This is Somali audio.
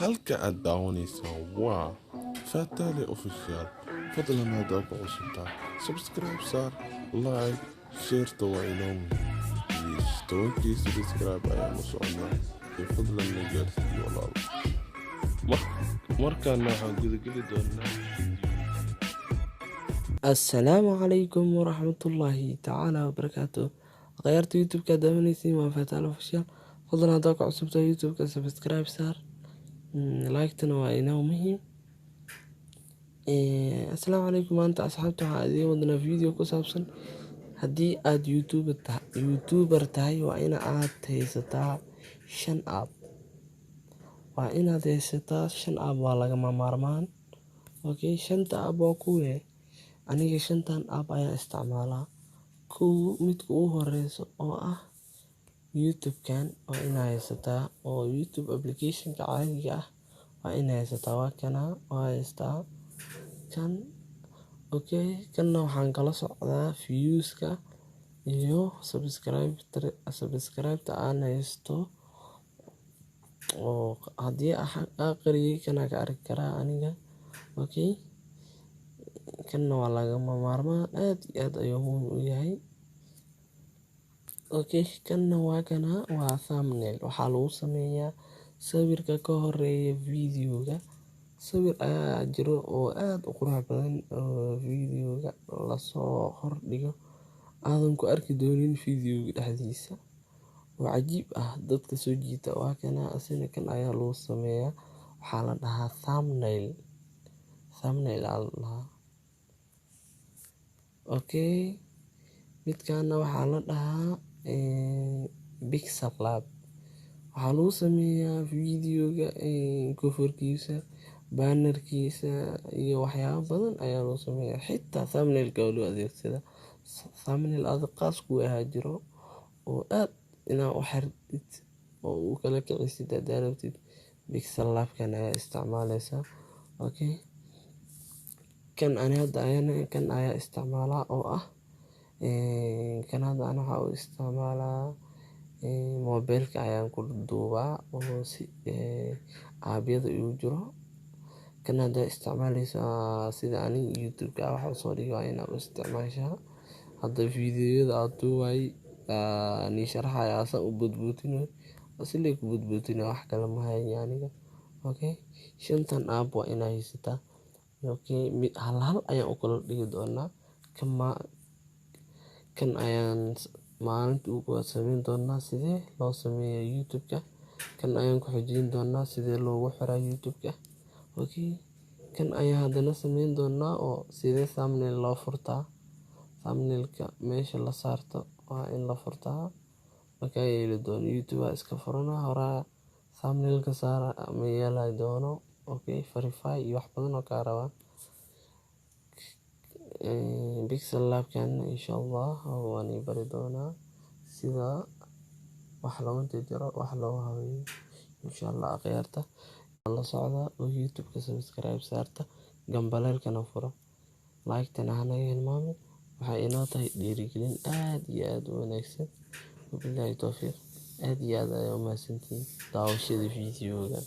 Halka aad daawanaysaan waa Fatale Official. Fadlan haddaad ku cusubtahay, subscribe saar, like, share-ta waa inoo muhiim. Yes, 10-kii subscribe ayaan u soconaa ee fadlan na gaarsiiyo, walaalo. Markaana waxaan gudageli doonaa. Assalaamu calaykum waraxmatullaahi tacaala wabarakaatu. Akhyaarta YouTube-ka daawanaysiin, waa Fataal Official. Fadlan haddaa ku cusubtahay YouTube-ka, subscribe saar, like-tana waa inoo muhiim. Assalaamu calaykum. Maanta, asxaabta, waxaan idiin wadnaa video ku saabsan haddii aad YouTuber tahay, waa in aad haysataa shan app. Waa inaad haysataa shan app, waa lagama maarmaan. Okay, shanta app waa kuwee? Aniga shantan app ayaa isticmaalaa. Kow, midka ugu horeyso oo ah YouTube-kan waa inaa haysataa, oo YouTube application-ka caadiga ah waa inaa haysataa. Waa kana, waa haystaa kan. Okay, kanna waxaan kala socdaa views-ka iyo subscribe-ta aan haysto, oo haddii aan qariyay kana ka arki karaa aniga. Okay, kanna waa lagama maarmaan, aad iyo aad ayuu muhiim u yahay. Okay, kanna waa kana, waa thumbnail. Waxaa lagu sameeyaa sawirka ka horeeya video-ga. Sawir ayaa jiro oo aad u qurux badan oo video-ga lasoo hordhigo, aadan ku arki doonin video-ga dhexdiisa, oo cajiib ah, dadka soo jiita. Waa kana asina, kan ayaa lagu sameeyaa. Waxaa la dhahaa thumbnail, thumbnail aa la dhahaa. Okay, midkana waxaa la dhahaa Pixel Lab. Waxaa lagu sameeyaa video-ga cover-kiisa, banner-kiisa iyo waxyaabo badan ayaa lagu sameeyaa. Xitaa thumbnail-ka waa loo adeegsadaa. Thumbnail adiga qaas kuu ahaa jiro oo aad inaa u xirtid oo u kala kicisid hadaa rabtid, Pixel Lab-kan ayaa isticmaaleysaa. Okay, kan ani hada kan ayaa isticmaalaa, oo ah kan hada ani waxaan u isticmaalaa mobilka ayaan ku duubaa oo si app-yada igu jiro. Kan hadaa isticmaaleyso, sida ani YouTube-ka wax usoo dhigo, waa inaa u isticmaashaa. Hada video-yada aan duubaay nii sharaxaya, saan u boodboodinayo, asi lee ku boodboodinayo, wax kale ma hayo aniga. Okay, shantan app waa inaa haysataa. Okay, hal hal ayaan u kala dhigi doonaa. Kan ayaan maalinta ugu kowaad sameyn doonaa, sidee loo sameeyaa YouTube-ka. Kan ayaan ku xijin doonaa, sidee loogu xiraa YouTube-ka. Okay, kan ayaan hadana sameyn doonaa, oo sidee thumbnail loo furtaa. Thumbnail-ka meesha la saarto waa in la furtaa. Markaa yeeli doono, YouTube aa iska furana, horaa thumbnail-ka saara ma yeelay doono. Okay, verify iyo wax badan oo kaa rabaa. Pixel Lab-kan insha Allah waan ii bari doonaa sida wax looga jarjaro, wax looga habeeyo, insha Allah. Akhyaarta la socda oo YouTube-ka subscribe saarta, gambaleelkana furo, like-tana hanaga hilmaamin. Waxay inoo tahay dhiirigelin aad iyo aad u wanaagsan. Wabillahi towfiiq. Aad iyo aad ayaa u mahadsantihiin daawashada video-ga.